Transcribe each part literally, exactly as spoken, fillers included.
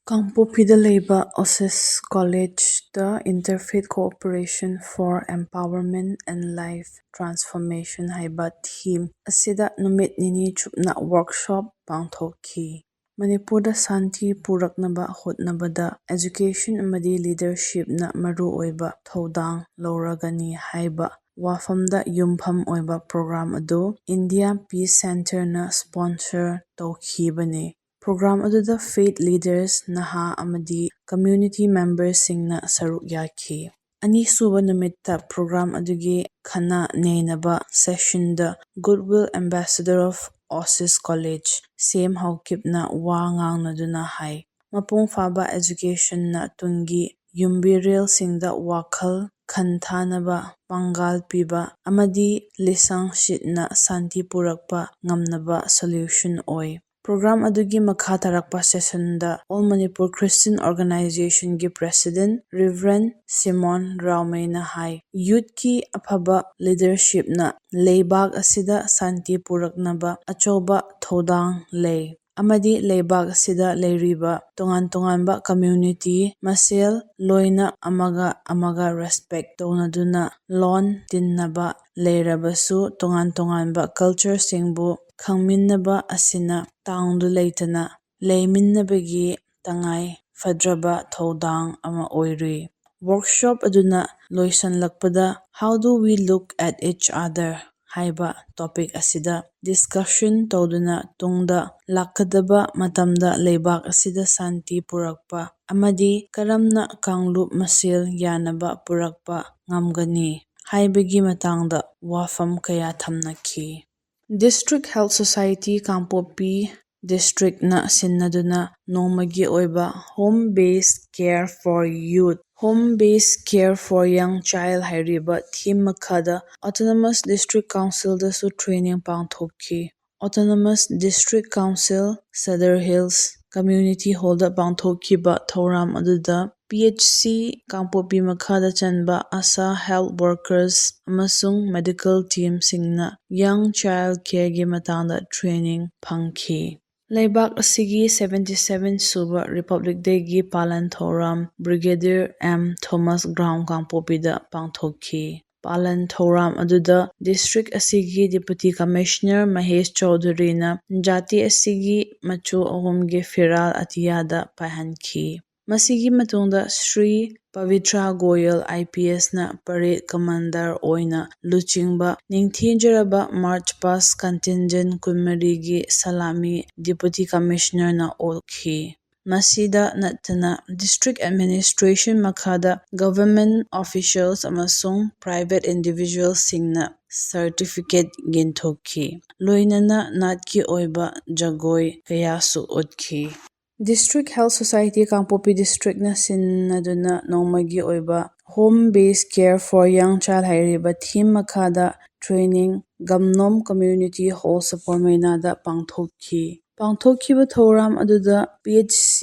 ꯀꯥꯡꯄꯣꯛꯄꯤꯗ ꯂꯩꯕ Oasis College ꯇ Interfaith Cooperation for Empowerment and Life Transformation ꯍꯥꯏꯕ theme ꯑꯁꯤꯗ ꯅꯨꯃꯤꯠ ꯅꯤꯅꯤ ꯆꯨꯞꯅ workshop ꯄꯥꯡꯊꯣꯛꯈꯤ꯫ ꯃꯅꯤꯄꯨꯔꯗ ꯁꯥꯟꯇꯤ ꯄꯨꯔꯛꯅꯕ ꯍꯣꯠꯅꯕꯗ education ꯑꯃꯗꯤ leadership ꯅ ꯃꯔꯨꯑꯣꯏꯕ ꯊꯧꯗꯥꯡ ꯂꯧꯔꯒꯅꯤ ꯍꯥꯏꯕ ꯋꯥꯐꯝꯗ ꯌꯨꯝꯐꯝ ꯑꯣꯏꯕ program ꯑꯗꯨ India Peace Centre ꯅ sponsor ꯇꯧꯈꯤꯕꯅꯤ꯫ Program ꯑꯗꯨꯗ faith leaders, ꯅꯍꯥ ꯑꯃꯗꯤ community member ꯁꯤꯡꯅ ꯁꯔꯨꯛ ꯌꯥꯈꯤ꯫ ꯑꯅꯤꯁꯨꯕ ꯅꯨꯃꯤꯠꯇ program ꯑꯗꯨꯒꯤ ꯈꯟꯅ ꯅꯩꯅꯕ session the Goodwill Ambassador of Oasis College, ꯁꯦꯝ ꯍꯥꯎꯀꯤꯞꯅ ꯋꯥ ꯉꯥꯡꯅꯗꯨꯅ ꯍꯥꯏ, ꯃꯄꯨꯡ ꯐꯥꯕ education ꯅ ꯇꯨꯡꯒꯤ ꯌꯨꯝꯕꯤꯔꯦꯜꯁꯤꯡꯗ ꯋꯥꯈꯜ ꯈꯟꯊꯥꯅꯕ ꯄꯥꯡꯒꯜ ꯄꯤꯕ ꯑꯃꯗꯤ ꯂꯤꯁꯪꯁꯤꯠꯅ ꯁꯥꯟꯇꯤ ꯄꯨꯔꯛꯄ ꯉꯝꯅꯕ solution ꯑꯣꯏ꯫ Program ꯑꯗꯨꯒꯤ ꯃꯈꯥ ꯇꯥꯔꯛꯄ session ꯗ All Manipur Christian Organization ꯒꯤ President Reverend Simon ꯔꯥꯎꯃꯩꯅ ꯍꯥꯏ, youth ꯀꯤ ꯑꯐꯕ leadership ꯅ ꯂꯩꯕꯥꯛ ꯑꯁꯤꯗ ꯁꯥꯟꯇꯤ ꯄꯨꯔꯛꯅꯕ ꯑꯆꯧꯕ ꯊꯧꯗꯥꯡ ꯂꯩ ꯑꯃꯗꯤ ꯂꯩꯕꯥꯛ ꯑꯁꯤꯗ ꯂꯩꯔꯤꯕ ꯇꯣꯉꯥꯟ ꯇꯣꯉꯥꯟꯕ community ꯃꯁꯦꯜ ꯂꯣꯏꯅ ꯑꯃꯒ ꯑꯃꯒ respect ꯇꯧꯅꯗꯨꯅ ꯂꯣꯟ ꯇꯤꯟꯅꯕ ꯂꯩꯔꯕꯁꯨ ꯇꯣꯉꯥꯟ ꯇꯣꯉꯥꯟꯕ culture ꯁꯤꯡꯕꯨ ꯈꯪꯃꯤꯟꯅꯕ ꯑꯁꯤꯅ ꯇꯥꯡꯗꯨ ꯂꯩꯇꯅ ꯂꯩꯃꯤꯟꯅꯕꯒꯤ ꯇꯉꯥꯏ ꯐꯗ꯭ꯔꯕ ꯊꯧꯗꯥꯡ ꯑꯃ ꯑꯣꯏꯔꯤ꯫ Workshop ꯑꯗꯨꯅ ꯂꯣꯏꯁꯤꯜꯂꯛꯄꯗ How do we look at each other ꯍꯥꯏꯕ topic ꯑꯁꯤꯗ discussion ꯇꯧꯗꯨꯅ ꯇꯨꯡꯗ ꯂꯥꯛꯀꯗꯕ ꯃꯇꯝꯗ ꯂꯩꯕꯥꯛ ꯑꯁꯤꯗ ꯁꯥꯟꯇꯤ ꯄꯨꯔꯛꯄ ꯑꯃꯗꯤ ꯀꯔꯝꯅ ꯀꯥꯡꯂꯨꯞ ꯃꯁꯦꯜ ꯌꯥꯅꯕ ꯄꯨꯔꯛꯄ ꯉꯝꯒꯅꯤ ꯍꯥꯏꯕꯒꯤ ꯃꯇꯥꯡꯗ ꯋꯥꯐꯝ ꯀꯌꯥ ꯊꯝꯅꯈꯤ꯫ District Health Society ꯀꯥꯡꯄꯣꯛꯄꯤ district ꯅ ꯁꯤꯟꯅꯗꯨꯅ ꯅꯣꯡꯃꯒꯤ ꯑꯣꯏꯕ Home Based Care for Youth, Home Based Care for Young Child ꯍꯥꯏꯔꯤꯕ theme ꯃꯈꯥꯗ Autonomous District Council ꯗꯁꯨ training ꯄꯥꯡꯊꯣꯛꯈꯤ꯫ Autonomous District Council, Sadar Hills Community Hall ꯗ ꯄꯥꯡꯊꯣꯛꯈꯤꯕ ꯊꯧꯔꯝ ꯑꯗꯨꯗ P H C ꯀꯥꯡꯄꯣꯛꯄꯤ ꯃꯈꯥꯗ ꯆꯟꯕ ASHA health workers ꯑꯃꯁꯨꯡ medical team ꯁꯤꯡꯅ young child care ꯒꯤ ꯃꯇꯥꯡꯗ training ꯐꯪꯈꯤ꯫ ꯂꯩꯕꯥꯛ ꯑꯁꯤꯒꯤ seventy seven ꯁꯨꯕ Republic Dayꯒꯤ ꯄꯥꯂꯟ ꯊꯧꯔꯝ Brigadier M Thomas Ground ꯀꯥꯡꯄꯣꯛꯄꯤꯗ ꯄꯥꯡꯊꯣꯛꯈꯤ꯫ ꯄꯥꯂꯟ ꯊꯧꯔꯝ ꯑꯗꯨꯗ district ꯑꯁꯤꯒꯤ Deputy Commissioner ꯃꯍꯦꯁ ꯆꯧꯙꯨꯔꯤꯅ ꯖꯥꯇꯤ ꯑꯁꯤꯒꯤ ꯃꯆꯨ ꯑꯍꯨꯝꯒꯤ ꯐꯤꯔꯥꯜ ꯑꯇꯤꯌꯥꯗ ꯄꯥꯏꯍꯟꯈꯤ꯫ ꯃꯁꯤꯒꯤ ꯃꯇꯨꯡꯗ ꯁ꯭ꯔꯤ ꯄꯕꯤꯇ꯭ꯔ ꯒꯣꯌꯜ IPSꯅ parade commander ꯑꯣꯏꯅ ꯂꯨꯆꯤꯡꯕ ꯅꯤꯡꯊꯤꯖꯔꯕ March Past Contingent ꯀꯨꯟꯃꯔꯤꯒꯤ ꯁꯂꯥꯃꯤ Deputy Commissionerꯅ ꯑꯣꯛꯈꯤ꯫ ꯃꯁꯤꯗ ꯅꯠꯇꯅ district administration ꯃꯈꯥꯗ government officials ꯑꯃꯁꯨꯡ private individualꯁꯤꯡꯅ certificate ꯌꯦꯟꯊꯣꯛꯈꯤ꯫ ꯂꯣꯏꯅꯅ ꯅꯥꯠꯀꯤ ꯑꯣꯏꯕ ꯖꯒꯣꯏ ꯀꯌꯥꯁꯨ ꯎꯠꯈꯤ꯫ District Health Society ꯀꯥꯡꯄꯣꯛꯄꯤ districtꯅ ꯁꯤꯟꯅꯗꯨꯅ ꯅꯣꯡꯃꯒꯤ ꯑꯣꯏꯕ Home Based Care for Young Child ꯍꯥꯏꯔꯤꯕ theme ꯃꯈꯥꯗ training ꯒꯝꯅꯣꯝ Community Hall ꯁꯄꯣꯔꯃꯩꯅꯥꯗ ꯄꯥꯡꯊꯣꯛꯈꯤ꯫ ꯄꯥꯡꯊꯣꯛꯈꯤꯕ ꯊꯧꯔꯝ ꯑꯗꯨꯗ PHC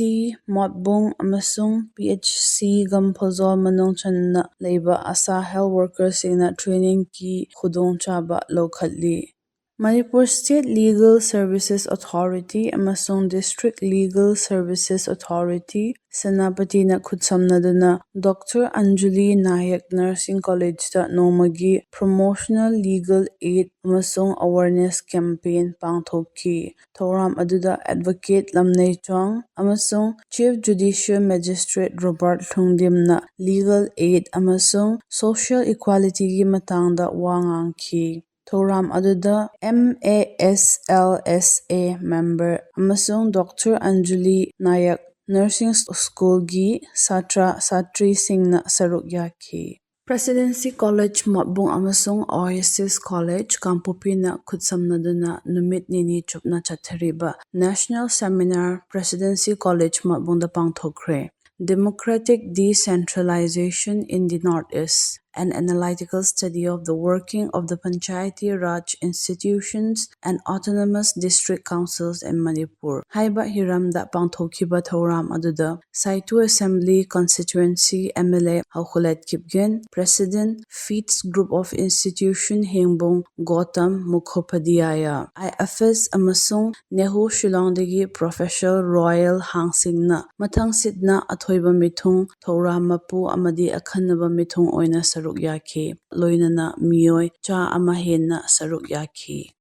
ꯃꯣꯠꯕꯨꯡ ꯑꯃꯁꯨꯡ PHC ꯒꯝꯐꯣꯖꯣꯜ ꯃꯅꯨꯡ ꯆꯟꯅ ꯂꯩꯕ ASHA health workerꯁꯤꯡꯅ trainingꯒꯤ ꯈꯨꯗꯣꯡꯆꯥꯕ ꯂꯧꯈꯠꯂꯤ꯫ Manipur State Legal Services Authority ꯑꯃꯁꯨꯡ District Legal Services Authority ꯁꯦꯅꯥꯄꯇꯤꯅ ꯈꯨꯠꯁꯝꯅꯗꯨꯅ Doctor Anjali Nayak Nursing Collegeꯇ ꯅꯣꯡꯃꯒꯤ promotional legal aid ꯑꯃꯁꯨꯡ awareness campaign ꯄꯥꯡꯊꯣꯛꯈꯤ꯫ ꯊꯧꯔꯝ ꯑꯗꯨꯗ Advocate ꯂꯝꯅꯩ ꯆꯣꯡ ꯑꯃꯁꯨꯡ Chief Judicial Magistrate Robert ꯂꯨꯡꯗꯤꯝꯅ legal aid ꯑꯃꯁꯨꯡ social equalityꯒꯤ ꯃꯇꯥꯡꯗ ꯋꯥ ꯉꯥꯡꯈꯤ꯫ ꯊꯧꯔꯝ ꯑꯗꯨꯗ MASLSA member ꯑꯃꯁꯨꯡ Doctor Anjali Nayak Nursing Schoolꯒꯤ ꯁꯥꯇ꯭ꯔ ꯁꯥꯇ꯭ꯔꯤꯁꯤꯡꯅ ꯁꯔꯨꯛ ꯌꯥꯈꯤ꯫ Presidency College ꯃꯣꯠꯕꯨꯡ ꯑꯃꯁꯨꯡ Oasis College ꯀꯥꯡꯄꯣꯛꯄꯤꯅ ꯈꯨꯠꯁꯝꯅꯗꯨꯅ ꯅꯨꯃꯤꯠ ꯅꯤꯅꯤ ꯆꯨꯞꯅ ꯆꯠꯊꯔꯤꯕ National Seminar Presidency College ꯃꯣꯠꯕꯨꯡꯗ ꯄꯥꯡꯊꯣꯛꯈ꯭ꯔꯦ꯫ Democratic Decentralization in the North East an analytical study of the working of the Panchayati Raj institutions and autonomous district councils in Manipur ꯍꯥꯏꯕ ꯍꯤꯔꯝꯗ ꯄꯥꯡꯊꯣꯛꯈꯤꯕ ꯊꯧꯔꯝ ꯑꯗꯨꯗ Saitu Assembly Constituency M L A Haokholat Kipgen, President, Feeds Group of Institution Hengbung Gautam Mukhopadhyaya, I F S ꯑꯃꯁꯨꯡ ꯅꯦꯍꯨ ꯁꯤꯂꯣꯡꯗꯒꯤ Professor Royal Hangsingꯅ ꯃꯊꯪꯁꯤꯠꯅ ꯑꯊꯣꯏꯕ ꯃꯤꯊꯨꯡ, ꯊꯧꯔꯥꯡ ꯃꯄꯨ ꯑꯃꯗꯤ ꯑꯈꯟꯅꯕ ꯃꯤꯊꯨꯡ ꯑꯣꯏꯅ ꯁꯔꯨꯛ ꯌꯥꯈꯤ꯫ ꯂꯣꯏꯅꯅ ꯃꯤꯑꯣꯏ ꯆꯥ ꯑꯃ ꯍꯦꯟꯅ ꯁꯔꯨꯛ ꯌꯥꯈꯤ꯫